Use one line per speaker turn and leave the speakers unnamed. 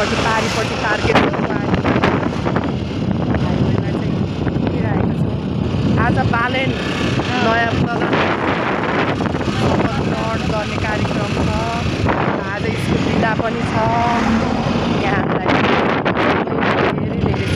अगाडिपट्टि पारिपट्टि टार्गेट हाइवेमा चाहिँ हिँडिरहेको छौँ। आज बालेन नयाँ प्रधान गर्ने कार्यक्रम छ। आज स्कुल बिदा पनि छ। यहाँलाई धेरै धेरै